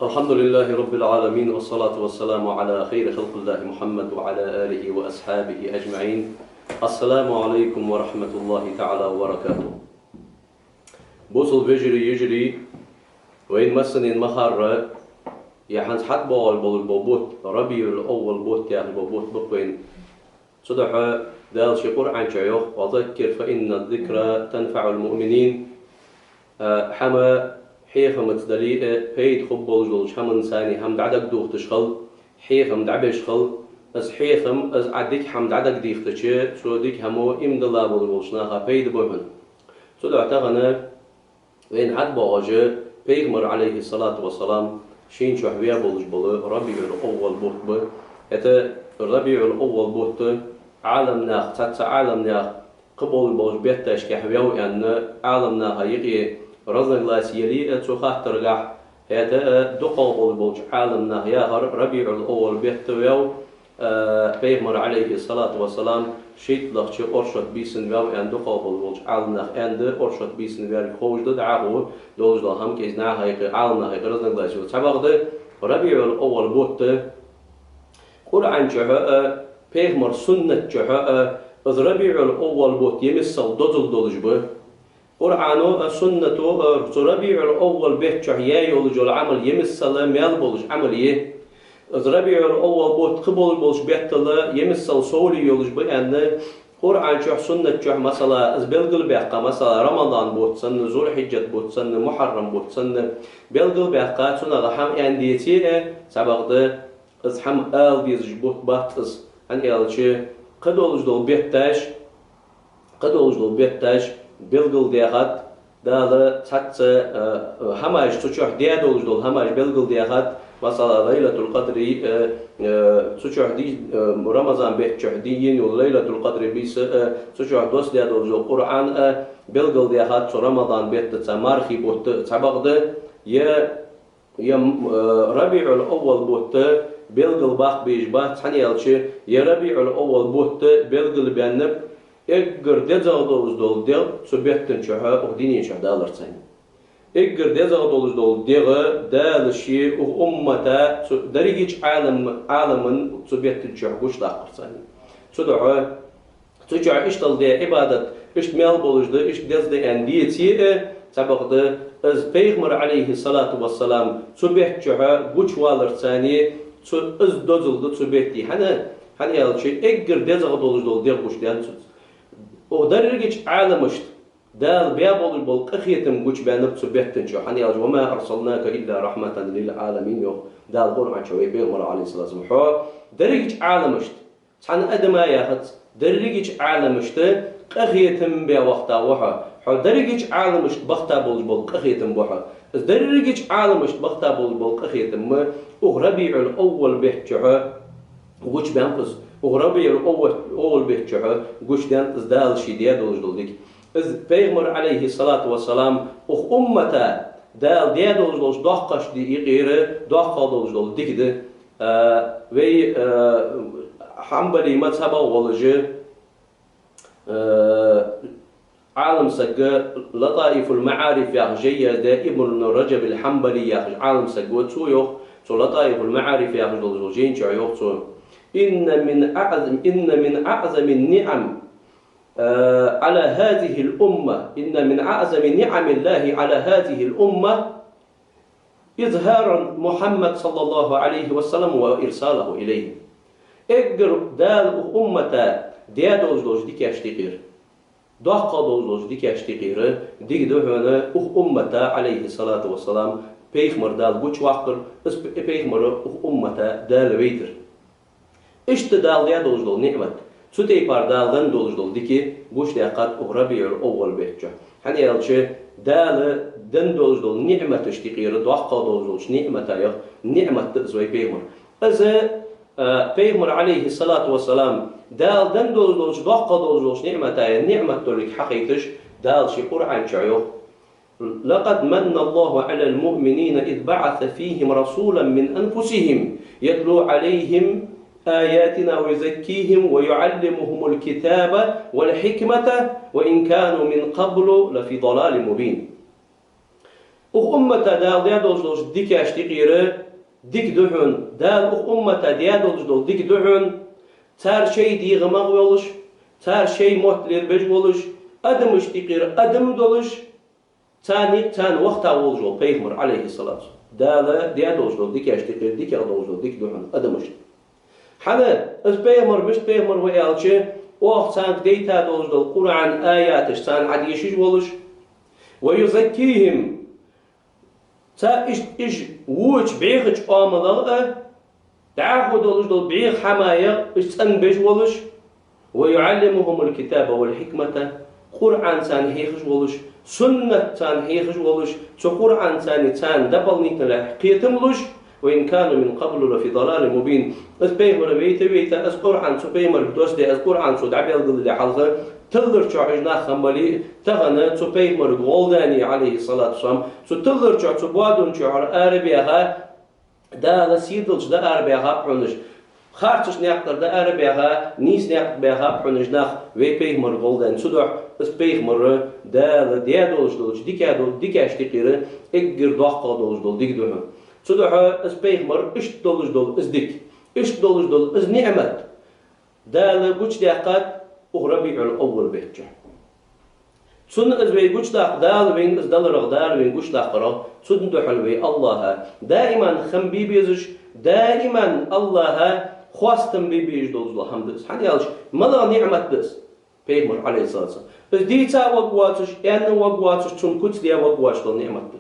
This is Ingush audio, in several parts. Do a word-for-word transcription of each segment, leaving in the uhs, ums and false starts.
الحمد لله رب العالمين، والصلاة والسلام على خير خلق الله محمد وعلى آله وأصحابه أجمعين. السلام عليكم ورحمة الله تعالى وبركاته. Бусалба вежарий, йижарий, вайна массанена ма харра, ер хӀанз хьатӀабоагӀаш бола бутт, РабиӀул-Аввал бутт яхаш бола бутт ба-кх вайна. Цудухьа Дала ший Къуръан чу йоах: «وذكر فإن الذكرى تنفع المؤمنين». А, хӀама хьехамца дале а, пайда хургболаш долча хӀаманца, хӀама дӀадагадохийташ хила, хьехам дӀабеш хила. Из хьехам, из Ӏа дика хӀама дӀадагадехийтача, цу дика хӀамо иман дилла болаш болча наха пайда ба хьона. Цудухьа тахан вайна хьатӀабоагӀаш Пайхамар, عليه الصلاة والسلام, шийна чу ваь болаш бола РабиӀул-Аввал бутт ба. ХӀаьта РабиӀул-Аввал бутт Ӏаламнаха, цхьацца Ӏаламнаха кхыболаш болча бетташкахь ваьв аьнна, Ӏаламнаха юкъе разногласи яле а цу хаттарагахь, хӀаьта а дукхагӀа болаш болча Ӏаламнаха яхар РабиӀул-Аввал бетта ваьв, а, Пайхамар, عليه الصلاة والسلام, шийтталагӀча оршот бийсан ваьв аьнна, дукхагӀа болаш болча Ӏаламнаха аьннад, оршот бийсан ваьлга ховш да, дӀахо долаш дола хӀама кӀезига наха юкъе, Ӏаламнаха юкъе разногласи я. Цхьабакъда РабиӀул-Аввал бутт Къуръан чухьа а, Пайхамара суннат чухьа а, из РабиӀул-Аввал бутт емисал дозал долаш ба. Къуръано а, суннато а цу РабиӀул-Аввал бетта чухь яь йолаш йола Ӏамал емисал маьл болаш Ӏамал я. Из РабиӀул-Аввал бутт кхыболаш болча беттал емисал совле йолаш ба аьнна, Къуръан чухь, суннат чухь, масала, из белгалбаьккха, масала, Рамадан бутт санна, Зулхьиджат бутт санна, Мухьаррам бутт санна, белгалбаьккха, цунах хӀама аьнна деце а, цхьабакъда из хӀама ала дезаш бутт бац из, хӀана аьлча кхыдолаш дола бетташ, кхыдолаш дола бетташ белгалдаьхад, Дала цхьацца, а, хӀамаш цу чухь даь долаш дола хӀамаш белгалдаьхад, масала, Лайлатул-Къадри, а, а, цу чухь ди-, а, Рамазан бетта чухь ди-, йина йола Лайлатул-Къадри бийса, а, цу чухь доссадаь долаш дола Къуръан, а, белгалдаьхад цу Рамадан беттаца, мархий бутт цхьабакъда, е Е, э, РабиӀул-Аввал бутт белгалбаккха безаш бац, хӀана аьлча, е РабиӀул-Аввал бутт белгалбаьннаб эггара дезагӀа долаш дола дегӀ цу бетта чухь, укх дунен чухь даларца. Эггара дезагӀа долаш дола дегӀ Дала ше укх уммата цу дерригача Ӏалам-, Ӏаламан цу бетта чухь гучадаккхарца. Цудухьа Цу чухь иштта де Ӏибадат, иштта маьл болаш да, иштта деза да аьнна деце а, цхьабакъда из Пайхамар, عليه الصلاة والسلام, цу бетта чухь гучаваларца, цу из дозал да цу бетта. ХӀана, хӀана аьлча, эггара дезагӀа долаш дола дегӀ гучадаьннад цунца. Укх дерригача Ӏаламашта Дала баь болаш бола къахетам гучабаьннаб цу бетта чухь. ХӀана аьлча: «وما أرسلناك إلا رحمة للعالمين», йоах Дала Къуръан чу вай Пайхамарга, عليه الصلاة والسلام. Хьо дерригача Ӏаламашта, цхьан адама яхац, дерригача Ӏаламашта къахетам баь вахийта ва хьо. Хьо дерригача Ӏаламашта бахийта болаш бола къахетам ба хьо. Из дерригача Ӏаламашта бахийта болаш бола къахетам ма укх РабиӀул-Аввал бетта чухь гучабаьннаб из. Укх РабиӀул-Аввал, Аввал бетта чухь гучадаьннад из Дала ше даь долаш дола дика. Из Пайхамар, عليه الصلاة والسلام, укх уммата Дала даь долаш долча доккхача дикан юкъера доккхагӀа долаш дола дика да. А, вай, а, хьанбали мазхӀабагӀа волаш, а, Ӏаламсаг, «Латаифул-МаӀариф» яхаш жай яздаь Ибн Раджаб ал-Хьанбали яхаш Ӏаламсаг ва, цо йоах, цу «Латаифул-МаӀариф» яхаш долаш долча жайна чу йоах цо: «إن من أعظم، إن من أعظم النعم، آه، على هذه الأمة، إن من أعظم نعم الله على هذه الأمة إظهار محمد صلى الله عليه وسلم وإرساله إليهم». Эггара Дала укх уммата даь долаш долча дикашта юкъера, доккхагӀа долаш долча дикашта юкъера дика да хьона укх уммата, عليه الصلاة والسلام, Пайхамар Дала гучаваккхар, из Пай-, Пайхамар укх уммата Дала вайтар. Иштта Дала даь долаш дола ниӀмат, цу тайпара Дала даь долаш дола дика гучадаьккхад укх РабиӀул-Аввал бетта чухь. ХӀана аьлча, Дала даь долаш дола ниӀматашта юкъера доккхагӀа долаш долча ниӀматех ниӀмат да из вай Пайхамар. Из, а, Пайхамар, عليه الصلاة والسلام, Дала даь долаш долча доккхагӀа долаш долча ниӀматех ниӀмат долга хьахайташ, Дала ший Къуръан чу йоах: «لقد من الله على المؤمنين إذ بعث فيهم رسولا من أنفسهم يتلو عليهم آياتنا ويزكيهم ويعلمهم الكتاب والحكمة وإن كانوا من قبل لفي ضلال مبين». Укх уммата Дала даь долаш долча дикашта юкъера дика да хьона, Дала укх уммата даь долаш дола дика да хьона, цар шоай дегӀамах волаш, цар шоай мотт лелабеш волаш, адамашта юкъера адам долаш, царна юкъе, царна вахийта волаш вола пайхамар, Ӏалайхи ссалату вассалам. Дала даь долаш дола дикашта юкъера дикагӀа долаш дола дика да хьона адамашта. ХӀана, из пайхамар мишта пайхамар ва аьлча, оаха царга дайта долаш дола Къуръан аяташ царна Ӏодешаш волаш, ويزكيهم, цар иштта уж воча бӀехача Ӏамалах а, дӀахо долаш дола бӀеха хӀамаех а уж цӀенбеш волаш, ويعلمهم الكتاب والحكمة, Къуръан царна хьехаш волаш, суннат царна хьехаш волаш, цу Къуръан царна, царна дополнительно кхетам луш, وإن كانوا من قبل لفي ضلال مبين. Из пайхамар вайта, вайта, из Къуръан цу пайхамарга доссадаь, из Къуръан цо дӀабелгалдаь хьалха, тиллар чу уж нах хиннабале а, тахан цу пайхамарга гӀолла даьнна, Ӏалайхи ссалату вассалам, цу тиллар чу, цу боадон чура арабаьха, Дала сийрдалча дӀаарабаьхаб хьона уж. Харцача наькъа тӀара дӀаарабаьха, нийса наькъа тӀа баьхаб хьона уж нах, вай пайхамарга гӀолла даьнна. Цудухьа из пайхамар Дала даь долаш долча дика дол-, дикашта юкъера эггара доккхагӀа долаш дола дика да хьона. Цудухьа из пайхамар иштта долаш дола из дика, иштта долаш дола из ниӀмат Дала гучадаьккхад укх РабиӀул-Аввал бетта чу. Цунна из вай гучадаккха, Дала вайна из даларах, Дала вайна гучадаккхарах, цунна духьал вай АллахӀа даиман хам бе безаш, даиман АллахӀа хоастам бе безаш долаш дола хӀама да из. ХӀана аьлча, малагӀа ниӀмат да из, пайхамар, Ӏалайхи ссалату вассалам. Из дийца варгвоацаш, аьнна варгвоацаш, цунна куц де варгвоацаш дола ниӀмат да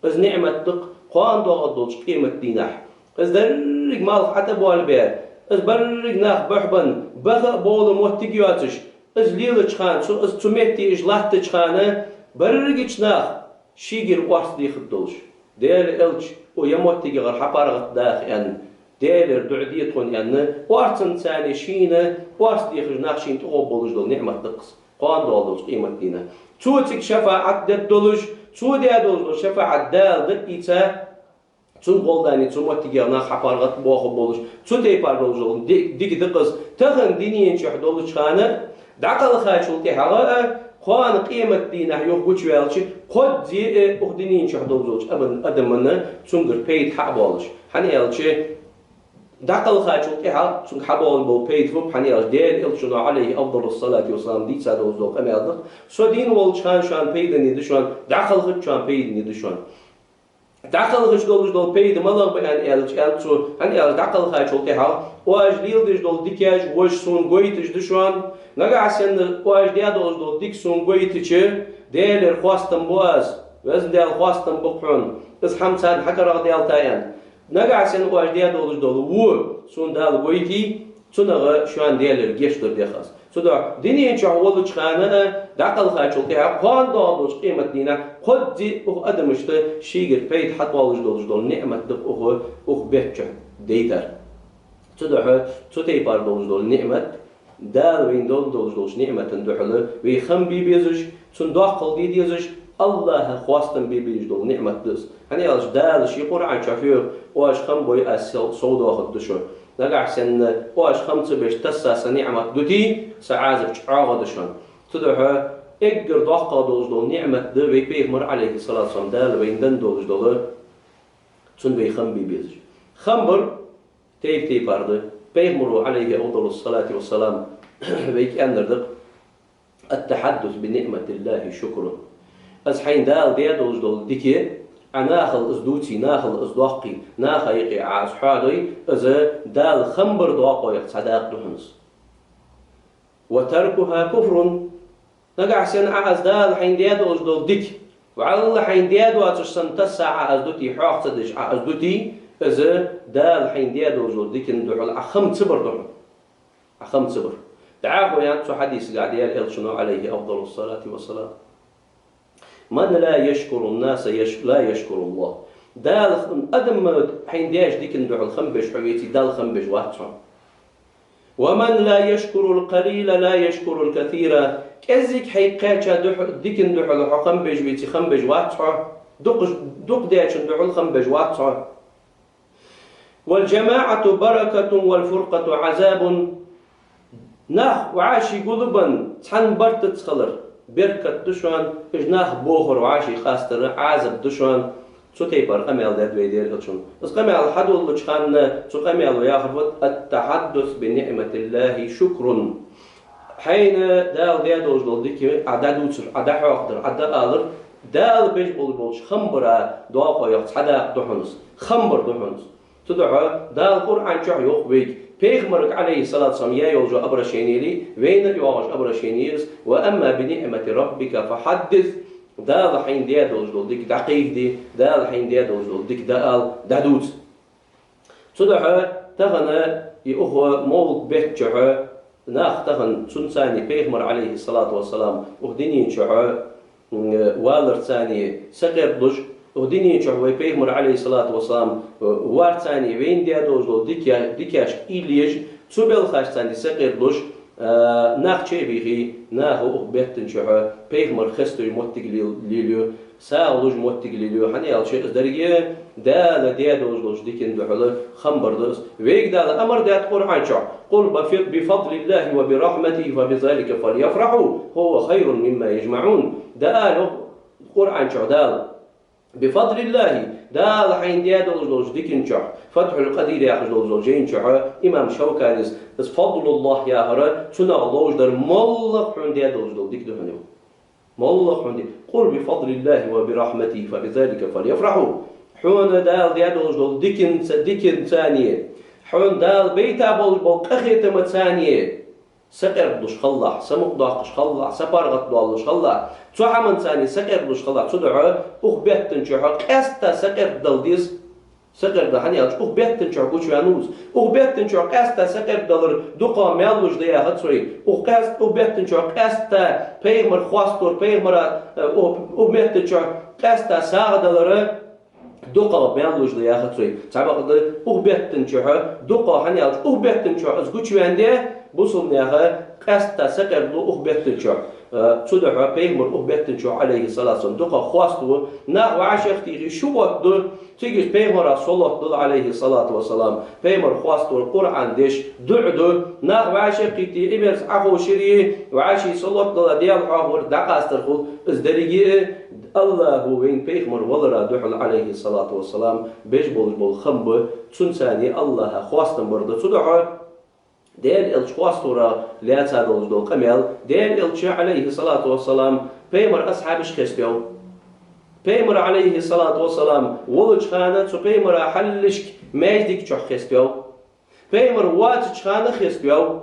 из. Из ниӀмат да-кх кхоана доагӀаргдолча къематдийнахьа. Из деррига малх ӀотӀабоалабаь, из беррига нах бухьбенна, баха а бола моттиг йоацаш, из лелача хана, цу, из цу метте уж латтача хана, берригача наха шийгара орц дехаргдолаш. Даьла Элча, укх ер моттигагӀара хьапаргӀатдаха аьнна, Даьлагара дуӀа де тхона аьнна, орцанца царна шийна орц дехаш нах шийна тӀагӀоргболаш дола ниӀмат да-кх из кхоана доагӀаргдолча къематдийнахьа. Цо цига шафаӀат дергдолаш, цо даь долаш дола шафаӀат Дала дӀаийца, цунна гӀолла даьнна, цу моттигагӀа нах хьапаргӀатбоахаргболаш, цу тайпара долаш дола ди-, дика да-кх из. Тахан дунен чу долча хана, дӀакхалхачул тӀехьагӀа а, кхоана къематдийнахьа юха гучаваьлча, кхозза а укх дунен чу долаш долча абан-, адамана цунгара пайда хьабоалаш. ХӀана аьлча, дӀакхалхачул тӀехьагӀа цунга хьабоалаш бола пайда фуд, хӀана аьлча, Даьла Элчано, Ӏалайхи афдалу ссалату вассалам, дийца долаш дола къамаьл да-кх: со дийна волча хана шоана пайдане да шоана, дӀакхалхача хана пайдане да шоана. ДӀакхалхача долаш дола пайда малагӀа ба аьнна аьлча, аьннад цо, хӀана аьлча, дӀакхалхачул тӀехьагӀа оаш леладеш дола дикаш вож сона гойташ да шоана. Нагахьа санна оаш даь долаш дола дика сона гойтача, Даьлагара хоастам бу аз, Веза Даьла, хоастам ба-кх хьона, из хӀама царна хьакарагӀдаьлча аьнна. Нагахьа санна оаш даь долаш дола во сона Дала гойте, цунах шоана Даьлагара гешт дар дех аз. Цудухьа дунен чу волча хана а, дӀакхалхачул тӀехьагӀа, кхоана доагӀаргдолча къематдийнахьа кхозза а укх адамашта шийгара пайда хьатӀадоалаш долаш дола ниӀмат да-кх укх, укх бетта чу дайтар. Цудухьа цу тайпара долаш дола ниӀмат, Дала вайна долаш долча ниӀмата духьала вай хам бе безаш, цунна доккхал де дезаш, АллахӀа хоастам бе безаш дола ниӀмат да из. ХӀана аьлча, Дала ший Къуръан чу йоах: «Оаш хам бой, аз сов-, совдоахаргда шо. Нагахьа санна оаш хам ца беш тасса са ниӀмат дите, са Ӏазап чӀоагӀа да шоана». Цудухьа эггара доккхагӀа долаш дола ниӀмат да вай пайхамар, Ӏалайхи ссалату вассалам, Дала вайна денна долаш дола, цунна вай хам бе безаш. Хам бар тайп-тайпара да. Пайхамаро, Ӏалайхи афдалу ссалату вассалам, вайга аьннар да-кх: «التحدث بنعمة الله شكر». Аз хьайна Дала даь долаш дола дика, Ӏа нахала из дувце, нахала из доаккхе, наха юкъе Ӏа из хьоадой, из Дала хам бар доакъоех цхьа дакъа да хьона из. «وتركها كفر». Нагахьа санна Ӏа из Дала хьайна даь долаш дола дика, валлахӀи, хьайна даь доацаш санна тасса Ӏа из дите, хьоаха ца деш Ӏа из дите, из Дала хьайна даь долаш дола дика духьала Ӏа хам ца бар да хьона. Ӏа хам ца бар. ДӀахо аьннад цу хьадисагахь Даьла Элчано, Ӏалайхи афдалу ссалату вассалам: «من لا يشكر الناس يش-، لا يشكر الله». Дала х-, адам хьайна даьча дика духьала хам беш хьо веце, Далла хам беш вац хьо. «ومن لا يشكر القليل لا يشكر الكثير». КӀеззига хьайга кхаьча духь-, дика духьала хьо хам беш веце, хам беш вац хьо. Дукха, дукха даьчун духьала хам беш вац хьо. «والجماعة بركة والفرقة عذاب». Нах вӀаший гулбенна цхьан бартаца хилар беркат да шоана, уж нах бохар, вӀаший къастар Ӏазап да шоана. Цу тайпара къамаьл даьд вай Даьла Элчано. Из къамаьл хьадоладеча хана цу къамаьло яхар фуд: «التحدث بنعمة الله شكر». Хьайна Дала даь долаш дола дика Ӏа дӀадувцар, Ӏа дӀахьоахадар, Ӏа дӀаалар, Дала беш болаш бола хам бара доакъо йоах цхьа дакъа да хьона из, хам бар да хьона из. Цудухьа Дала Къуръан чу йоах вайга, пайхамарга, عليه الصلاة والسلام, яь йолча обращенели, вайна а йоагӀаш обращени я из: «وأما بنعمة ربك فحدث». Дала хьайна даь долаш дола дика дӀакхайкаде, Дала хьайна даь долаш дола дика дӀаала, дӀадувца. Цудухьа тахан из укх мовлид бетта чухь нах тахан цунцани пайхамар, عليه الصلاة والسلام, укх дунен чухь, м, валарцани сакъердалуш, укх дунен чухь вай пайхамар, عليه الصلاة والسلام, э, варцани вайна даь долаш дола дика-, дикашка уйла еш, цу балхашцани сакъердалуш, э, нах чу а бийхе, наха укх бетта чухь пайхамар хестош моттиг лел-, лелаю, сагӀа луш моттиг лелаю, хӀана аьлча из деррига Дала даь долаш долча дикан духьала хам бар да из. Вайга Дала амар даьд Къуръан чу: «قل بف-، بفضل الله وبرحمته فبذلك فليفرحوا هو خير مما يجمعون». ДӀаала йоах Къуръан чу Дала: «بفضل الله», Дала хьайна даь долаш долча дикан чу, Фатхьул-Къадир яхаш долаш долча жайна чу, имам Шавканис, из فضل الله яхар, цунах ловш дар моллагӀа хьона даь долаш дола дика да хьона, йоах. МоллагӀа хьона ди-, «قل بفضل الله وبرحمته فبذلك فليفرحوا». Хьона Дала даь долаш дола диканца-, диканцани, хьона Дала бейта болаш бола къахетамцани сакъердалуш хилалахь, самукъадоаккхаш хилалахь, сапаргӀатдоалалуш хилалахь, цу хӀаманцани сакъердалуш хилалахь. Цудухьа укх бетта чухь къаьстта сакъердадала деза. Сакъерда, хӀана аьлча укх бетта чухь гучаваьннав из. Укх бетта чухь къаьстта сакъердадалар дукхагӀа маьл луш да яхац вай. Укх къаьст-, укх бетта чухь къаьстта пайхамар хоастор, пайхамара, э, укх, укх бетта чухь къаьстта сагӀа далар дукхагӀа маьл луш да яхац вай. Цхьабакъда укх бетта чухь дукхагӀа, хӀана аьлча укх бетта чухь из гучаваьннад, бусалба наха къаьстта сакъердалу укх бетта чухь. Э, цудухьа пайхамар укх бетта чухь, عليه الصلاة والسلام, дукхагӀа хоаставу, нах вӀашагӀтехе шу оттаду, цига пайхамара салот дала, عليه الصلاة والسلام, пайхамар хоастор, Къуръан деш, дуӀа ду, нах вӀашагӀкхийтте, Ӏимерца Ӏоховшаре, вӀаший салот дала, Даьла хьоахавар дӀакъастар хул, из деррига а АллахӀо вайна пайхамар валара духьала, عليه الصلاة والسلام, беш болаш бола хам ба, цунцани АллахӀа хоастам бар да. Цудухьа Даьла Элча хоасторах лаьца долаш дола къамаьл, Даьла Элча, عليه الصلاة والسلام, пайхамара асхьабаш хеставаьв. Пайхамар, عليه الصلاة والسلام, волча хана цу пайхамара хьалхашка маьждига чухь хеставаьв. Пайхамар воацача хана хеставаьв.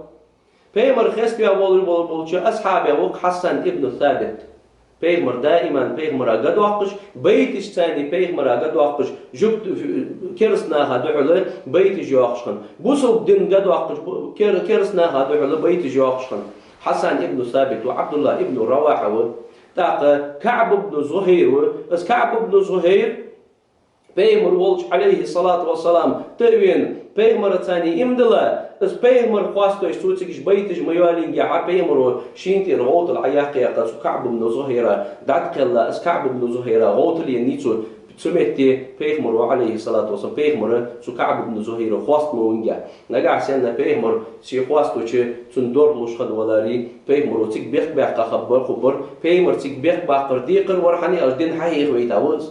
Пайхамар хеставаь волаш бола-, болча асхьабех ва-кх Хьасан ибн Сабит. Пайхамар даиман пайхамара гӀадоаккхаш, байташцани пайхамара гӀадоаккхаш, жугт-, кераста наха духьала байташ йоаккхаш хиннав. Бусалба дина гӀадоаккхаш, бу-, кер-, кераста наха духьала байташ йоаккхаш хиннав. Хьасан ибн Сабит ва Ӏабдуллахь ибн Равахьа ва. ТӀаккха КаӀб ибн Зухайр ва. Из КаӀб ибн Зухайр Пайхамар волча, عليه الصلاة والسلام, тӀа а вена, пайхамарцани иман дилла, из пайхамар хоаставеш, цо цига байташ ма йоаллинге, хьа пайхамаро шийна тӀера гӀовтал Ӏояьккха, яьккха, цу КаӀб ибн Зухайра дӀатӀакхелла, из КаӀб ибн Зухайра гӀовтал еннай цо, цу метте пайхамаро, عليه الصلاة والسلام, пайхамар цу КаӀб ибн Зухайра хоаста ма винге. Нагахьа санна пайхамар ше хоаставича, цун доргӀа луш хинна валаре, пайхамаро цига бехк баьккха хабар, хубар, пайхамар цига бехк баккхар декхар вар, хӀана аьлча дин хьахьеха вайта ва из.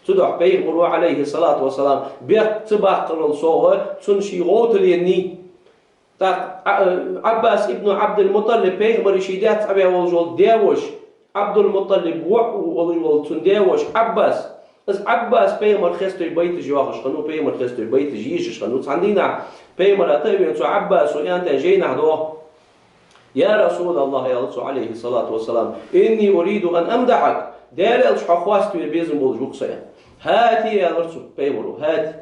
Цудухьа пайхамаро, عليه الصلاة والسلام, бехк ца баккхарал совгӀа, цунна ше гӀовтал еннай. ТӀаккха Ӏа-, Ӏаббас ибн Ӏабдул-МутӀалиб, пайхамара ший даьца Ӏоваь волаш вола даь-воша, Ӏабдул-МутӀалиба воӀ волаш вола цун даь-воша Ӏаббас. Из Ӏаббас пайхамар хеставеш байташ йоахаш хиннав, пайхамар хеставеш байташ ешаш хиннав. Цхьан дийнахьа пайхамара тӀа а вена, цу Ӏаббасо аьннад жайнахьа, йоах: «يا رسول الله», — аьлар цо, عليه الصلاة والسلام, «إني أريد أن أمدحك». Даьла Элча, хьо хоаставе безам болаш ва-кх со, аьнна. «هات», — аьлар цо, пайхамаро, «هات».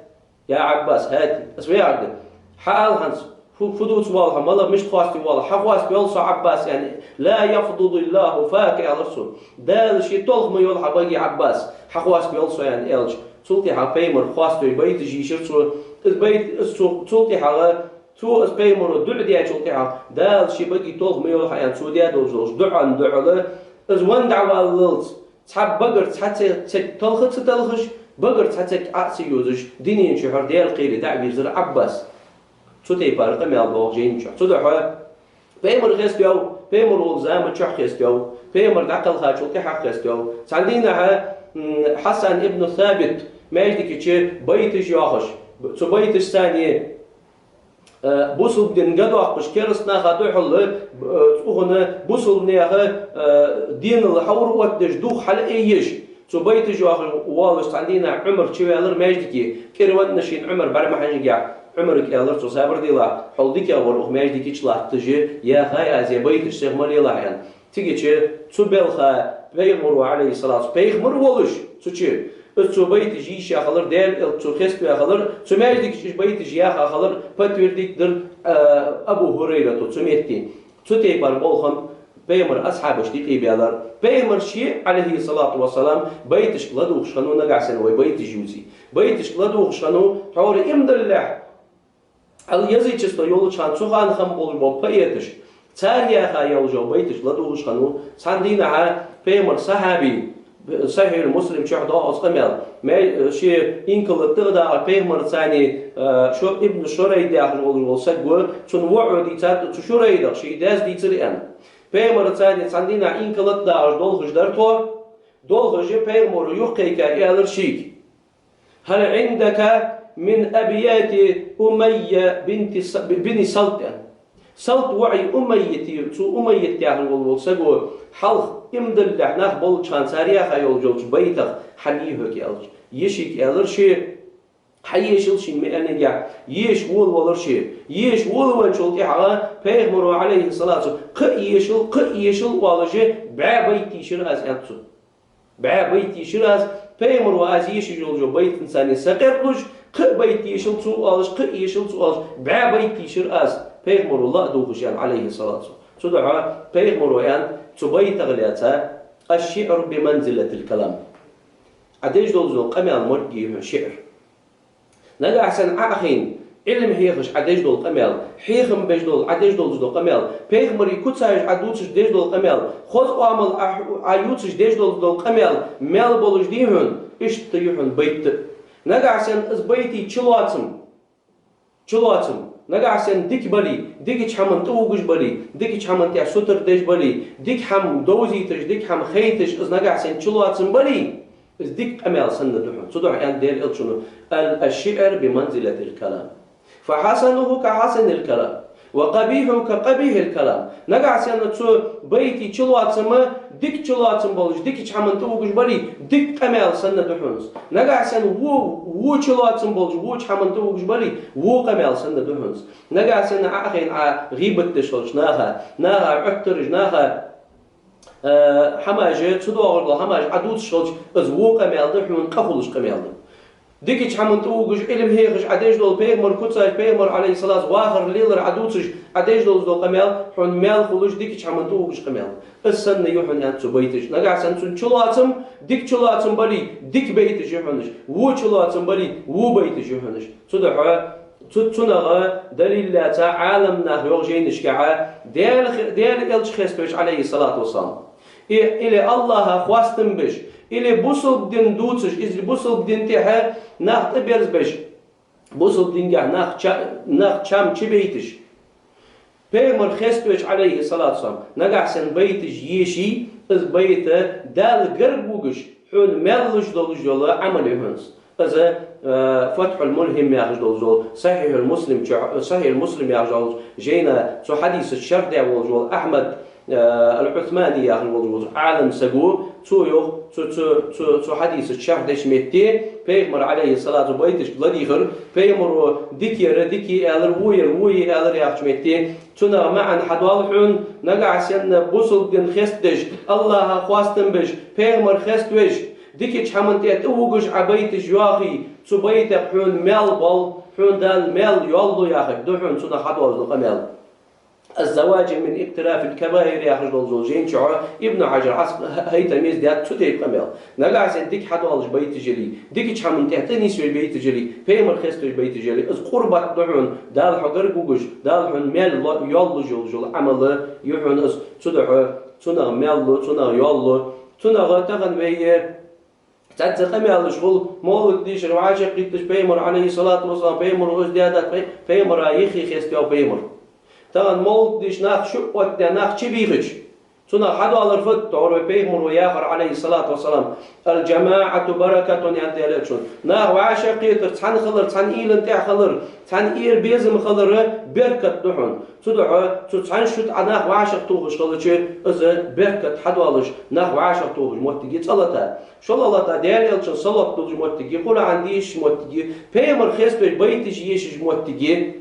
Я Ӏаббас, هات, аз ваьгӀаргда. Хьаала хӀанз, фу, фу дувца воалл хьо, мала, мишта хоаставе воалл хьо? Хьахоаставел со, Ӏаббас, аьнна. «لا يفضض الله فاك», — аьлар цо. Дала ший толха ма йойла хьа баге, Ӏаббас, хьахоаставел со, аьнна, аьлча. Цул тӀехьагӀа пайхамар хоаставеш байташ йийшар цо. Из байт-, из цо, цул тӀехьагӀа цо, из пайхамаро дуӀа даьчул тӀехьагӀа, Дала ший баге толха ма йойла хьа, аьнна, цо даь долаш долча дуӀан духьала, из венна дӀаваллалца, цхьа багара цхьа ца-, цхьа талха ца талхаш, багара цхьа цхьа Ӏо а ца йоазаш, дунен чухьара Даьла кхеле дӀа а вийрзар Ӏаббас. Цу тайпара къамаьл доагӀа жайна чухь. Цудухьа пайхамар хеставаьв, пайхамар волча заман чухь хеставаьв, пайхамар дӀакхелхачул тӀехьагӀа хеставаьв. Цхьан дийнахьа, м, Хьасан ибн Сабит маьждиге чу байташ йоахаш, цу байташца цхьана, э, бусалба дин га доаккхаш, кераста наха духьал, э, цу хана бусалба наьха, э, денал хьаур оттадеш, дух хьалъайеш, цу байташ йоахаш волаш цхьан дийнахьа Ӏумар чуваьлар маьждиге, кӀира венна шийна Ӏумар бӀармахьанжигехь, Ӏумарга аьлар цо: «Сабар делахь, хьол дикагӀа вар укх маьждиге чу латташ, яхай аз ер байташ, сиха ма лелахь», — аьнна. Цигача цу балха пайхамаро, Ӏалайхи ссалату, пайхамар волаш цу чу, из цо байташ йийша хилар, Даьла элча цо хеставаь хилар, цу маьждиге чу уж байташ яха хилар подтвердить дир, а, Абу ХӀурайрата цу метте. Цу тайпара болх хиннаб пайхамара асхьабашта юкъе баьлар. Пайхамар ше, Ӏалайхи ссалату вассалам, байташка ладувгӀаш хиннав, нагахьа санна вай байташ ювций. Байташка ладувгӀаш хиннав, тхьовра иман диллалехь, язычество йолча хана, цу хана хинна болаш бола поэташ, цар яха йолаш йола байташ ладувгӀаш хиннав. Цхьан дийнахьа пайхамара сахьаби, Сахьихь Муслим чу доагӀа из къамаьл, ме-, ше инкала тӀа а дагӀа, пайхамарца цхьана, э, Шу-, Ибн Шурайд яхаш волаш вола саг ва, цун воӀо дийцад цу Шурайдах, ший даьс дийцар аьнна. Пайхамарца цхьана цхьан дийнахьа инкала тӀа дагӀаш долхаш дар тхо, долхаш пайхамаро юхакхайка аьлар шийга: «هل عندك من أبيات أمية بنت ص-، بن سلط؟» — аьнна. Салт воӀи Умайяти, цу Умайят яхаш вола, вола саго хьалха иман диллалехь нах болча хана цар яха йолаш йолча байтах хьан йий хьога аьлча, ешийга аьлар ше, хьаешал шийна меаннагахь, еша волавелар ше. Еша волавенначул тӀехьагӀа пайхамаро, Ӏалайхи ссалату, кхы а ешал, кхы а ешал оалаш, бӀаь байт йийшар аз, аьннад цо. БӀаь байт йийшар аз, пайхамаро аз ешаш йолча байтанца цхьана сакъердалуш, кхы а байт ешал цо оалаш, кхы а ешал цо оалаш, бӀаь байт йийшар аз, пайхамаро ладувгӀаш аьнна, Ӏалайхи ссалату. Цудухьа пайхамаро аьннад цу байтах лаьца: «الشعر بمنزلة الكلام». Ӏа деш долаш дола къамаьл ма йий хьона шиӀр. Нагахьа санна Ӏа а хайна, Ӏилма хьехаш Ӏа деш дола къамаьл, хьехам беш дола Ӏа деш долаш дола къамаьл, пайхамара куцаш Ӏа дувцаш деш дола къамаьл, хоза оамал Ӏа, Ӏа ювцаш деш долаш дола къамаьл маьл болаш дий хьона, иштта я хьона байт а. Нагахьа санна из байта чулоацам, чулоацам, нагахьа санна дика бале, дикача хӀаман тӀавугаш бале, дикача хӀаман тӀа сутара деш бале, дика хӀама довзийташ, дика хӀама хайташ, из нагахьа санна чулоацам бале, из дика къамаьл санна да хьона. Цудухьа аьннад Даьла элчано: «الشعر بمنزلة الكلام، فحسنه كحسن الكلام، وقبيحه كقبيح الكلام». Нагахьа санна цу байта чулоацам, дика чулоацам болаш, дикача хӀаман тӀавугаш бале, дика къамаьл санна да хьона из. Нагахьа санна во, во чулоацам болаш, воча хӀаман тӀавугаш бале, во къамаьл санна да хьона из. Нагахьа санна Ӏа а хайна Ӏа гӀийбат деш хилча наха, наха Ӏоттараш, наха э, хӀамаш, цу доагӀаш дола хӀамаш Ӏа дувцаш хилча, из во къамаьл да хьона, къа хулаш къамаьл да. Дикача хӀаман тӀавугаш, Ӏилма хьехаш Ӏа деш дола, пайхамара куцаш, пайхамар, Ӏалайхи ссалату, вахар, лелар Ӏа дувцаш Ӏа деш долаш дола къамаьл хьона маьл хулаш, дикача хӀаман тӀавугаш къамаьл да. Из санна я хьона, аьннад цу байташа. Нагахьа санна цун чулоацам, дика чулоацам бале, дика байташ я хьона уж, во чулоацам бале, во байташ я хьона уж. Цудухьа цу, цунах далил лаьца Ӏаламнаха йоах жайнашка, Даьла хи-, Даьла элча хеставеш, Ӏалайхи ссалату вассалам, и, или АллахӀа хоастам беш, или бусалба дин дувцаш, из бусалба дин тӀехьа нах тӀаберзабеш, бусалба дингахь нах ча-, нах чам чубайташ, пайхамар хеставеш, Ӏалайхи ссалату вассалам, нагахьа санна байташ еший, из байт Далла гарга вугаш, хьона маьл луш долаш йола Ӏамал я хьона из. Из, э, Фатхьул-Мулхьим яхаш долаш йола, Сахьихьул-Муслим чу, Сахьихьул-Муслим яхаш долаш, жайна цу хьадиса шархь даь волаш вола Ахьмад, э, ал-Ӏусмани яхаш волаш вола Ӏалам саг ва, цо йоах, цу, цу, цу, цу хьадиса шархь деча метте, пайхамара, Ӏалайхи ссалату, байташка ладийгӀар, пайхамаро дика яр дика я аьлар, во яр во я аьлар яхача метте, цунах маӀан хьадоал хьона, нагахьа санна бусалба дин хестадеш, АллахӀа хоастам беш, пайхамар хеставеш, дикача хӀаман тӀа тӀавугаш Ӏа байташ йоахе, цу байтах хьона маьл боал, хьона Дала маьл йоалл яхар да хьона цунах хьадоалаш дола къамаьл. «الزواجر من اقتراف الكبائر» яхаш долаш дола жайна чу Ибн Хьажар Ӏас-, Хьайтамис даьд цу тайпа къамаьл. Нагахьа санна дика хьадоалаш байташ яле, дикача хӀаман тӀа тӀанийсвеш байташ яле, пайхамар хеставеш байташ яле, из къурбат да хьона, Дала хьо гарга вугаш, Дала хьона маьл ло-, йоаллаш йолаш йола Ӏамал я хьона из, цудухьа цунах маьл лу, цунах йоал лу, цунах тахан вай цхьацца къамаьлаш хул, мовлид дийшар, вӀашагӀкхийтташ пайхамар, Ӏалайхи ссалату вассалам, пайхамара из даьдац, пай-, пайхамара юхе хеставаьв пайхамар. Тахан мовлид дийша нах шу оттадаь, нах чубийхача, Цунах хьадоалар фуд, тохара вай пайхамара яхар, Ӏалайхи ссалату вассалам: «الجماعة بركة», аьннад Даьла Элчано. Нах вӀашагӀкхетар, цхьана хилар, цхьан уйлан тӀа хилар, цхьан уйла безам хилар беркат да хьона. Цудухьа цу цхьан шу тӀа нах вӀашагӀтохаш хилча, из беркат хьадоалаш, нах вӀашагӀтохаш моттиг я цӀа лата. ШоллагӀа лата Даьла Элчанна салот долаш моттиг я, Къуръан дешаш моттиг я, пайхамар хеставеш байташ ешаш моттиг я.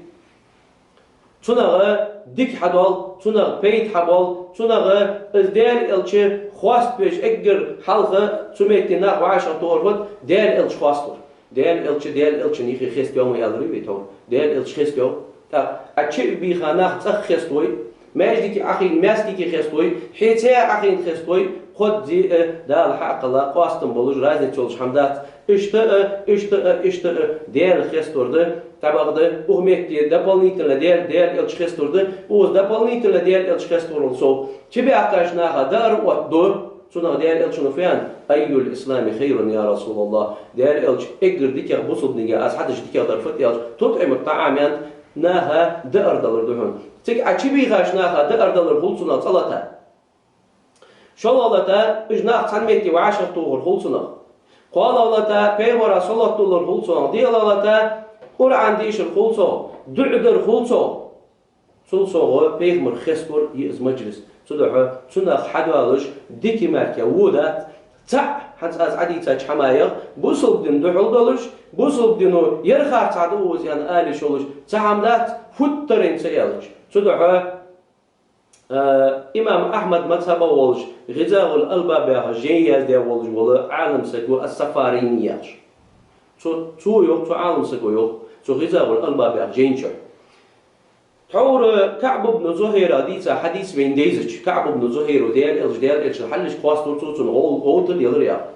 Цунах дика хьадоал, цунах пайда хьабоал, цунах из Даьла Элча хоаставеш, эггара хьалха цу метте нах вӀашагӀтохар фуд, Даьла Элча хоаставар. Даьла Элча, Даьла Элчан юхе хеставе ма аьлар вай тхьовра. Даьла Элча хеставе. ТӀаккха Ӏа чу а бийха нах цӀагӀа хеставой, маьждиге Ӏохайна маьстиге хеставой, хьеца Ӏохайна хеставой, кхозза а Дала хьакхелла, къоастам болаш, разница йолаш хӀама дац. Иштта а, иштта а, иштта а Даьла хеставар да, тӀабахьа да, укх метте дополнительно Даьла, Даьла Элча хеставар да, укхаза дополнительно Даьла Элча хеставарал сов. Чубаьхкача наха даар оттаду, цунах Даьла Элчано фу аьннад: «أي الإسلام خير يا رسول الله؟» Даьла Элча, эггара дикагӀа бусалба динга аз хьадеш дикагӀдар фуд аьлча, «تطعم الطعام», аьннад, наха даар далар да хьона. Цига Ӏа чубийхача наха даар далар хул цунах цӀа лата. ШоллагӀа лата уж нах цхьан метте вӀашагӀтохар хул цунах. КхоалагӀа лата пайхамара салот дуллар хул цунах. ДиълагӀа лата Къуръан дешар хул цунах, дуӀа дар хул цунах. Цул совгӀа пайхамар хеставар я из маджлис. Цудухьа цунах хьадоалаш дика мара во дац. ЦаӀ, хӀанз аз Ӏадийцача хӀамаех, бусалба дина духьал долаш, бусалба дино ер харцахьа да укхаза аьнна ала йиш йолаш цхьа хӀама дац, футтаренна ца аьлча. Цудухьа Э, имам Ахьмада мазхӀабах волаш, «ГӀизаъул-Албаб» яха жай яздаь волаш вола Ӏалам саг ва ас-Сафарини яхаш. Цо, цо йоах, цу Ӏалам саго йоах, цу «ГӀизаъул-Албаб» яха жайна чу. Тхьовра КаӀб ибн Зухайрах дийца хьадис вайна дайзача, КаӀб ибн Зухайра Даьла Элча, Даьла Элчан хьалхашка хоаставар цо, цунна гӀов-, гӀовтал елар яхаш.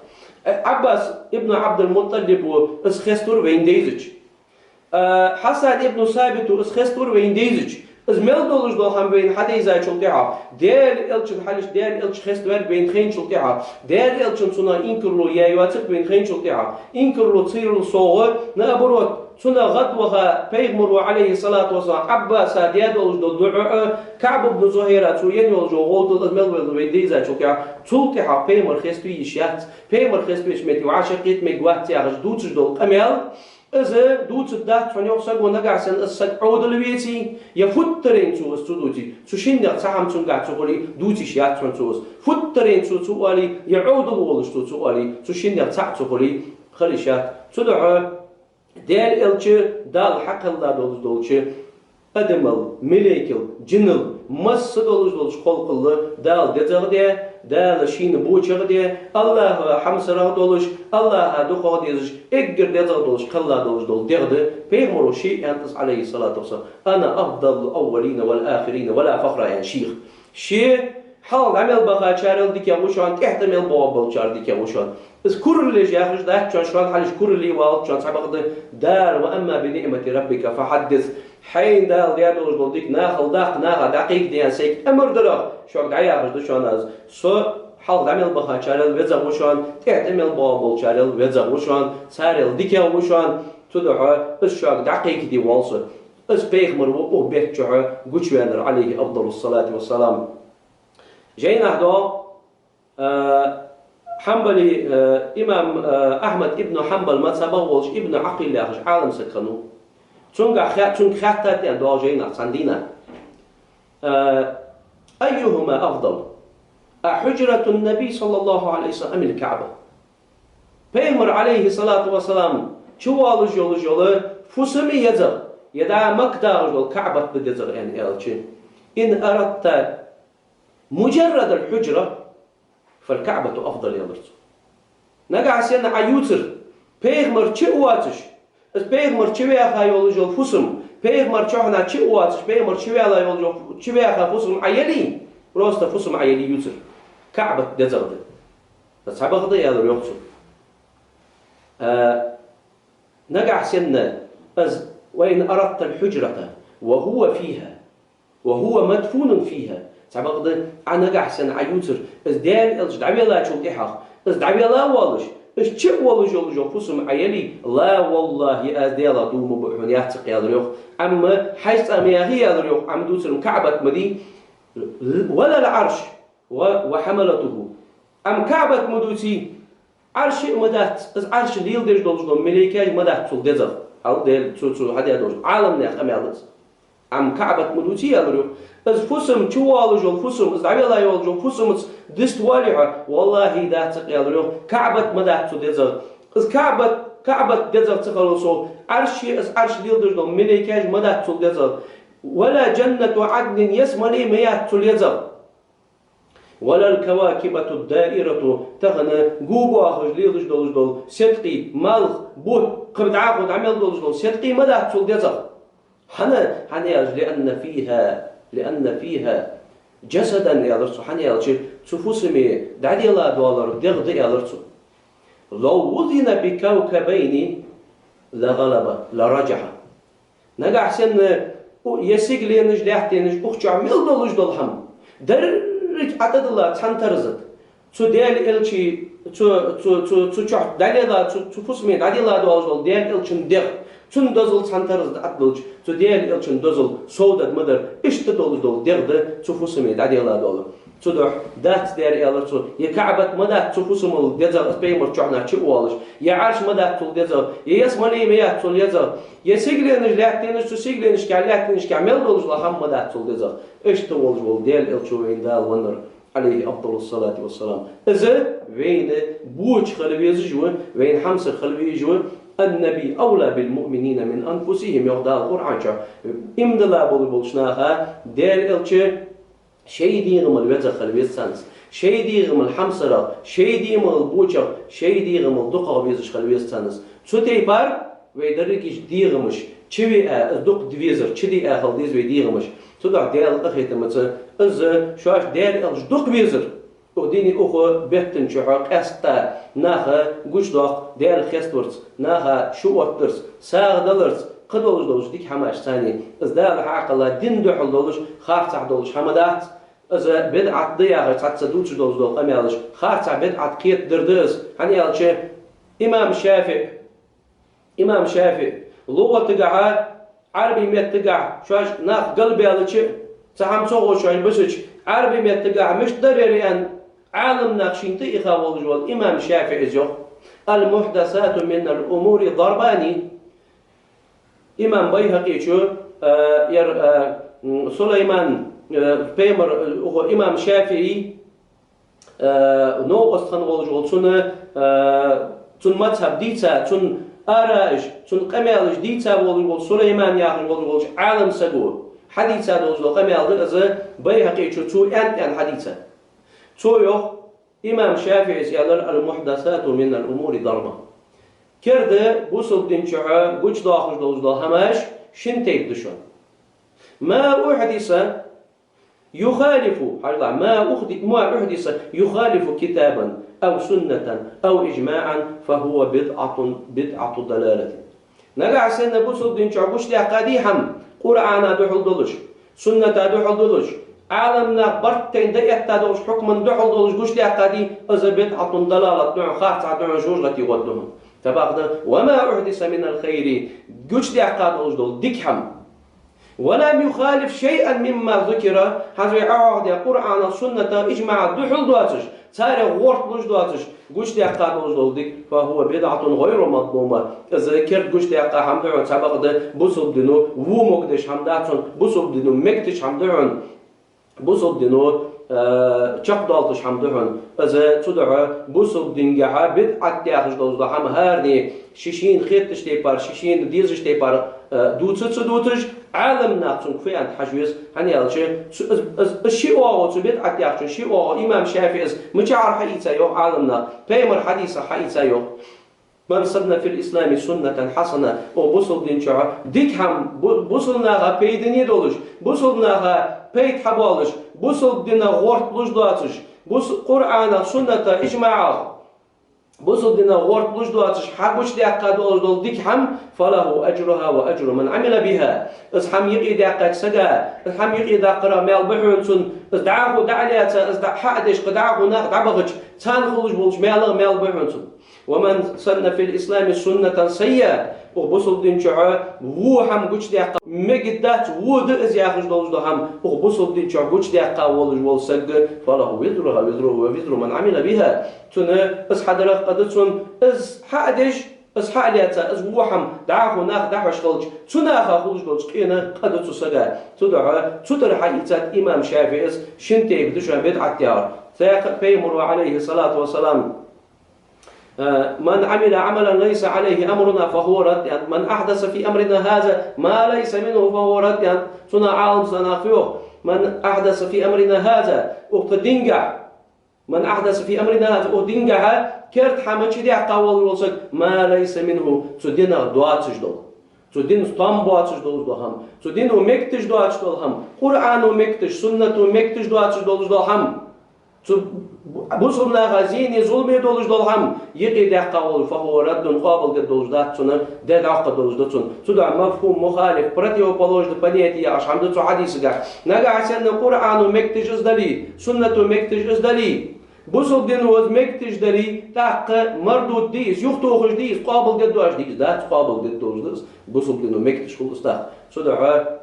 Э, Ӏаббас ибн Ӏабдул-МутӀалиба из хеставар вайна дайзача. Э, Хьасан ибн Сабита из хеставар вайна дайзача, из мел долаш дола хӀама вайна хьадайзачул тӀехьагӀа, Даьла Элчан хьалхашка Даьла Элча хеставаьр вайна хайначул тӀехьагӀа, Даьла Элчан цунах инкарло яь йоацилга вайна хайначул тӀехьагӀа, инкарло ца ярал совгӀа, наоборот, цунах гӀадваха пайхамара, Ӏалайхи ссалату вассалам, Ӏаббаса даь долаш дола дуӀа а, КаӀб ибн Зухайра цо енна йолаш йола гӀовтал а, из мел вайна дайзачул тӀехьагӀа, цул тӀехьагӀа пайхамар хеставе йиш яц, пайхамар хеставеча метте вӀашагӀкхета мегаш вац яхаш дувцаш дола къамаьл, из дувцаргдац хьона, йоах, саго, нагахьа санна из саг Ӏовдал веце, е футтаренна цо из ца дувце, цу шиннех цхьа хӀама цунгахьа ца хуле, дувца йиш яц хьона цо из. Футтаренна цо ца оале, е Ӏовдал волаш цо ца оале, цу шиннех цаӀ ца хуле, хила йиш яц. Цудухьа Даьла Элча Дала хьакхелла долаш долча адамал, малейкал, жинал, масса долаш долча халкъал Дала дезагӀа даь, Дала шийна бочагӀа даь, АллахӀа хьамсарагӀа долаш, АллахӀа дукхагӀа дезаш, эггара дезагӀа долаш, кхелла долаш дола дегӀ да. Пайхамара ше аьннад из, Ӏалайхи ссалату вассалам: «أنا أفضل الأولين والآخرين ولا فخر», аьнна шийх. Ше хьалха дӀа мел бахачарел дикагӀа ва шоана, тӀехьа тӀа мел боагӀа болчарел дикагӀа ва шоана. Из кураллаш яхаш дац шоана, шоана хьалхашка куралле валац шоана, цхьабакъда: «Дала, وأما بنعمة ربك فحدث». Хьайна Дала даь долаш дола дика нахала даккха, наха дӀакхайкаде аьнна сайга амар дарах, шуга дӀаяхаш да шоана аз. Со хьалха дӀа мел бахачарел везагӀа ва шоана, тӀехьа тӀа мел боагӀа болчарел везагӀа ва шоана, царел дикагӀа ва шоана, цудухьа из шуга дӀакхайкаде воал со. Из пайхамар ва укх бетта чухьа гучаваьннар, Ӏалайхи афдалу ссалату вассалам. Жайнахьа доагӀа, э, Хьанбали, э, имам, э, Ахьмад ибн Хьанбала мазхӀабах волаш Ибн Ӏакъил яхаш Ӏалам саг хиннав. Цунга хе-, цунга хаьттад аьнна доагӀа жайнахьа цхьан дийнахьа: «Э, أيهما أفضل؟ أحجرة النبي صلى الله عليه وسلم أم الكعبة؟» Пайхамар, Ӏалайхи ссалату вассалам, чувоалаш йолаш йола фусам езагӀа, е дӀа Макка дагӀаш дола КаӀбат да дезагӀа аьнна аьлча: «إن أردت مجرد الحجرة فالكعبة أفضل», аьлар цо. Нагахьа санна Ӏа ювцар, пайхамар чу а воацаш, из пайхамар чуваьха йолаш йола фусам, пайхамар чухьнахьа чу а воацаш, пайхамар чуваьла йолаш йола, чуваьха фусам Ӏа яле, просто фусам Ӏа яле ювцар, КаӀбат дезагӀа да. Цхьабакъда, аьлар йоах цо. А, нагахьа санна из: «وإن أردت الحجرة وهو فيها وهو مدفون فيها». Цхьабакъда, Ӏа нагахьа санна Ӏа ювцар, из Даьла Элча дӀавеллачул тӀехьагӀа, из дӀавелла а воалаш, из чу а волаш йолаш йола фусам Ӏа яле, «لا والله, аз Даьлах дув ма буъ хьона, яц-кх», аьлар йоах. Амма хьажцӀа ма яхий, аьлар йоах, Ӏа ма дувцар-м, КаӀбат ма дий. «ولا العرش». و، وحملته. Амма КаӀбат ма дувций, Ӏарш а ма дац, из Ӏарш леладеш долаш дола малейкаш ма дац цул дезагӀа. Хьал Даьла цу, цу хьадаь долаш, Ӏаламнаьха къамаьл да из. Амма КаӀбат ма дувций, аьлар йоах. Из фусам чу воалаш йола фусам, из дӀавелла йоалаш йола фусамца дист воалий хьо? ВаллахӀи, дац, аьлар йоах. КаӀбат ма дац цу дезагӀа. Из КаӀбат, КаӀбат дезагӀа ца хилар совгӀа, Ӏарш а, из Ӏарш леладеш дола малейкаш ма дац цул дезагӀа. ولا جنة عدن, ялсмале ма яц цул езагӀа. ولا الكواكب الدائرة, тахан гу боахаш лелаш долаш дола седкъий, малх, бутт, кхы дӀахо дӀа мел долаш дола седкъий ма дац цул дезагӀа. ХӀана? ХӀана аьлча, لأن فيها، لأن فيها جسدا, аьлар цо, хӀана аьлча цу фусаме дӀаделла долаш дола дегӀ да, аьлар цо. لو وزن بكوكبين لغلب، لرجح. Нагахьа санна у-, е сигаленаш, лаьттанаш, укх чу мел долаш дола хӀама деррига ӀотӀадилла цхьан тараза тӀа, цу Даьла Элчий, цу, цу, цу, цу чу дӀаделла, цу, цу фусаме дӀаделла долаш дола Даьла Элчан дегӀ, цун дозал цхьан тараза тӀа ӀотӀадиллача, цу Даьла Элчан дозал совдаргда ма дар, иштта долаш дола дегӀ да цу фусаме дӀаделла дола. Цудухьа дац дера, аьлар цо, е КаӀбат ма дац цу фусамал дезагӀа, из пайхамар чухьнахьа чу а воалаш, е Ӏарш ма дац цул дезагӀа, е ялсмале ма яц цул езагӀа, е сигаленаш, лаьттанаш, цу сигаленашка, лаьттанашка мел долаш дола хӀама ма дац цул дезагӀа. Иштта волаш вола Даьла Элча ва вайна Дала веннар, عليه أفضل الصلاة والسلام. Из вайна боча хила везаш ва, вайна хьамсара хила везаш ва. النبي أولى بالمؤمنين من أنفسهم, йоах Дала Къуръан чу. Иман дилла болаш болча наха Даьла Элча шоай дегӀамал везагӀа хила веза царна из. Шоай дегӀамал хьамсарагӀа, шоай дегӀамал бочагӀа, шоай дегӀамал дукхагӀа везаш хила веза царна из. Цу тайпара вай дерригаш дегӀамаш чу виа, из дукха везар чу диа хила деза вай дегӀамаш. Цудухьа Даьла къахетамца из шоаш Даьла Элча дукха везар. Укх дина, укх бетта чухь къаьстта наха гучадоаккх Даьла хеставарца, наха шу оттадарца, сагӀа даларца, кхыдолаш долча дика хӀамашца цхьана. Из Дала хьаькъала дина духьал долаш, харцахьа долаш хӀама дац. Из бидӀат да яхаш цхьацца дувцаш долаш дола къамаьлаш, харцахьа, бидӀат кхетадар да из. ХӀана аьлча имам ШафиӀ, имам ШафиӀ лугӀатагахьа, Ӏарбий меттагахьа, шоаш нах галбаьлча, цхьа хӀама ца ховш шоаш бисача, Ӏарбий меттагахьа мишта дар ер аьнна, Ӏаламнах шийна тӀаийха волаш вола имам ШафиӀийс йоах: المحدثات من الأمور ضربان. Имам Байхьакъийчо, а, ер, а, м, Сулайман, а, пайхамар, а, укх имам ШафиӀий, а, новкъост хинна волаш вола, цун, а, цун мазхӀаб дийца, цун араш, цун къамаьлаш дийца волаш вола Сулайман яхаш волаш волча Ӏалам саго хьадийца долаш дола къамаьл да из, Байхьакъийчо цо аьннад аьнна хьадийца. Цо йоах, имам ШафиӀийс аьлар: المحدثات من الأمور ضربان. Керда бусалба дина чухь гучадоахаш долаш дола хӀамаш шин тайпа да шоана. ما أحدث يخالف، хьажал, ما أحد-، ما أحدث يخالف كتابا أو سنة أو إجماعا فهو بدعة، بدعة ضلالة. Нагахьа санна бусалба дина чухь гучадаьккха дий хӀама, Къуръана духьал долаш, сунната духьал долаш, Ӏаламнаха барт тайна дӀаэтта долаш, хьукман духьал долаш гучадаьккха дий, из بدعة ضلالة да хьона, харцахьа да хьона, жожагӀате гӀоргда хьона. Цхьабакъда, وما أحدث من الخير, гучадаьккха долаш дола дика хӀама. ولم يخالف شيئا مما ذكر, хӀанз вай Ӏохьоахадаь Къуръана, сунната, иджмаӀа духьал доацаш, царех гӀорта луш доацаш, гучадаьккха долаш дола дика, فهو بدعة غير مذمومة. Из керда гучадаьккха хӀама да хьона, цхьабакъда бусалба дино во могадеш хӀама дац хьона, бусалба дино мегадеш хӀама да хьона, бусалба дино, а, чакхдоалаш хӀама да хьона. Из цудухьа бусалба дингахьа бидӀат яхаш долаш дола хӀама хӀаране ший-шийна хеташ тайпара, ший-шийна дезаш тайпара, а, дувца ца дувцаш, Ӏаламнаха цунга фу аьннад хьажа веза, хӀана аьлча, цу, из, из, из ши оагӀув, цу бидӀат яхачун ши оагӀув имам ШафиӀийс мичахьара хьаийца йоах Ӏаламнаха, пайхамара хьадисах хьаийца йоах. من سن في الإسلام سنة حسنة, укх бусалба дина чухь дика хӀама, бу-, бусалба наха пайдане долаш, бусалба наха пайда хьабоалаш, бусалба динах гӀорта луш доацаш, бус-, Къуръанах, суннатах, иджмаӀах, бусалба динах гӀорта луш доацаш хьагучадаьккха долаш дола дика хӀама, فله أجرها وأجر من عمل بها. Из хӀама юкъе даьккхача сага, из хӀама юкъе даккхара маьл ба хьона цун, из дӀахо дӀа а лаьца, из дӀа-, хьа а деш, кхы дӀахо нах дӀабахача, царна хулаш болча маьлах маьл ба хьона цун. ومن سن في الإسلام سنة سيئة, укх бусалба дина чухь во хӀама гучадаьккха мегаргдац, во да из яхаш долаш дола хӀама, укх бусалба дина чу гучадаьккха волаш вола саг, فله وزرها وزرها ووزر من عمل بها. Цунна из хьадарах къа да цунна, из хьа а деш, из хьа а лаьца, из во хӀама дӀахо наха дӀахьош хилча, цу наха хулаш долча къина къа да цу сага. Цудухьа цу тӀара хьаийцад имам ШафиӀийс шин тайпа да шоана бидӀат яхар. Цхьаькха пайхамара, عليه الصلاة والسلام, من عمل عملا ليس عليه أمرنا فهو رد، من أحدث في أمرنا هذا ما ليس منه فهو رد. Цунах Ӏаламнаха йоах: من أحدث في أمرنا هذا, укх тха динагахь, من أحدث في أمرنا هذا, укх динагахь керда хӀама чудаьккха волаш вола саг, ما ليس منه, цу динах доацаш дола, цу динца там боацаш долаш дола хӀама, цу дино мегаш доацаш дола хӀама, Къуръано мегаш, суннато мегаш доацаш долаш дола хӀама, цу бусалба наха зене, зуламе долаш дола хӀама юкъедаьккха волаш, فهو رد, къоабалдергдолаш дац цунна, дӀадоаккхаргдолаш да цунна. Цудухьа мафхӀум мухалиф, противоположный понятие яхаш хӀама да цу хьадисагахь. Нагахьа санна Къуръано мегаш из дале, суннато мегаш из дале, бусалба дино из мегаш дале, тӀаккха мардуд дий из, юхатохаш дий из, къоабалдергдоацаш дий из? Дац, къоабалдергдолаш да из, бусалба дино мегаш хул из тӀаккха. Цудухьа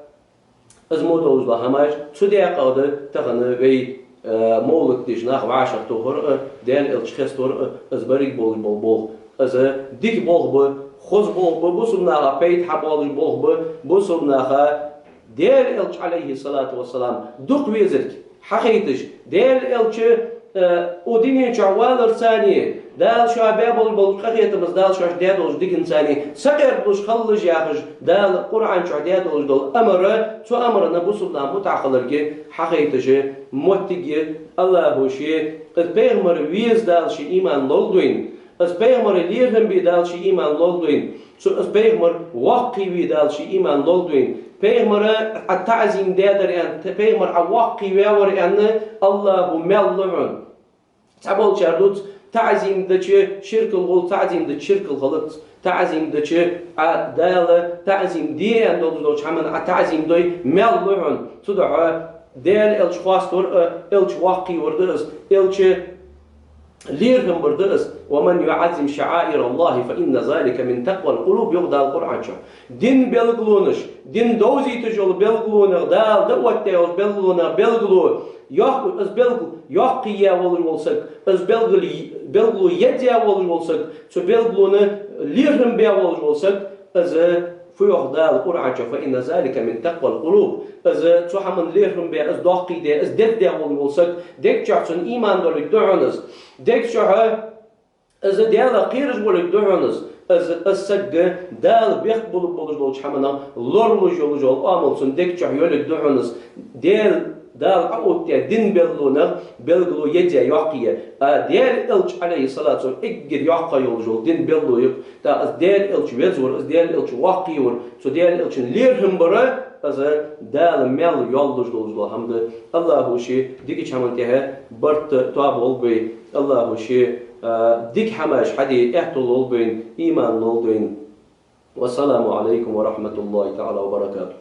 из мо долаш дола хӀамаш, цу даькъах да тахан вай, э, мовлид деш нах вӀашагӀтохар а, Даьла Элча хеставар а, из берриг болаш бола болх. Из дика болх ба, хоза болх ба, бусалба наха пайда хьабоалаш болх ба, бусалба наха Даьла Элча, عليه الصلاة والسلام, дукха везарг хьахайташ, Даьла Элча, э, укх дунен чу валарца цхьана, Дала шоана баь болаш бола къахетамца, Дала шоашта даь долча диканца цхьана сакъердалуш хилалаш яхаш, Дала Къуръан чу даь долаш дола амар, цу амарна бусалба наха мутӀахьа хиларга хьахайташ моттиг я. АллахӀа ше, из пайхамар веза Дала ший иман лолда вайна, из пайхамар лерхӀам бе Дала ший иман лолда вайна, цу, из пайхамар воккха ве Дала ший иман лолда вайна. Пайхамара Ӏа таӀзим даьдар аьнна, пайхамар Ӏа воккха ваь вар аьнна, АллахӀа маьл лу хьона. Цхьаболчар дувц, таӀзим дича ширкал хул, таӀзим дича ширкал хилац. ТаӀзим дича, Ӏа Дала таӀзим де аьнна долаш долча хӀаманна Ӏа таӀзим дой, маьл лу хьона. Цудухьа Даьла Элча хоаставар а, Элча воккха вар да из, Элча лерхӀам бар да из. ومن يعظم شعائر الله فإن ذلك من تقوى القلوب, йоах Дала Къуръан чу. Дина белгалонаш, дин довзийташ йола белгалонах, Дала дӀаоттаяь йолча белгалонах белгало, йоккха, из белгал-, йоккха яь волаш вола саг, из белгал-, белгало еза яь волаш вола саг, цу белгалонна лерхӀам баь волаш вола саг, из, фу йоах Дала Къуръан чу: فإن ذلك من تقوى القلوب. Из цу хӀаманна лерхӀам баь, из доккхий даь, из деза даь волаш вола саг, дег чу цун иман долга да хьона из. Дег чу из Даьлах кхераш волга да хьона из. Из, из саг Дала бехк болаш болча хӀаманах лоралуш йолаш йола оамал цун дег чу йолга да хьона из. Даьла, Дала Ӏооттаяь дина белгалонах белгало еза яь, йоккха яь. А Даьла Элча, عليه الصلاة والسلام, эггара йоккха йолаш йола дина белгало я-кх. ТӀаккха из Даьла Элча веза вар, из Даьла Элча воккха вар, цу Даьла Элчанна лерхӀам бар, из Дала маьл йоллаш долаш дола хӀама да. АллахӀа ше дикача хӀаман тӀехьа барт, тоаба лолба вай. АллахӀа ше, а, дика хӀамаш хьаде аьттув лолба вайна, иман лолда вайна. والسلام عليكم ورحمة الله تعالى وبركاته.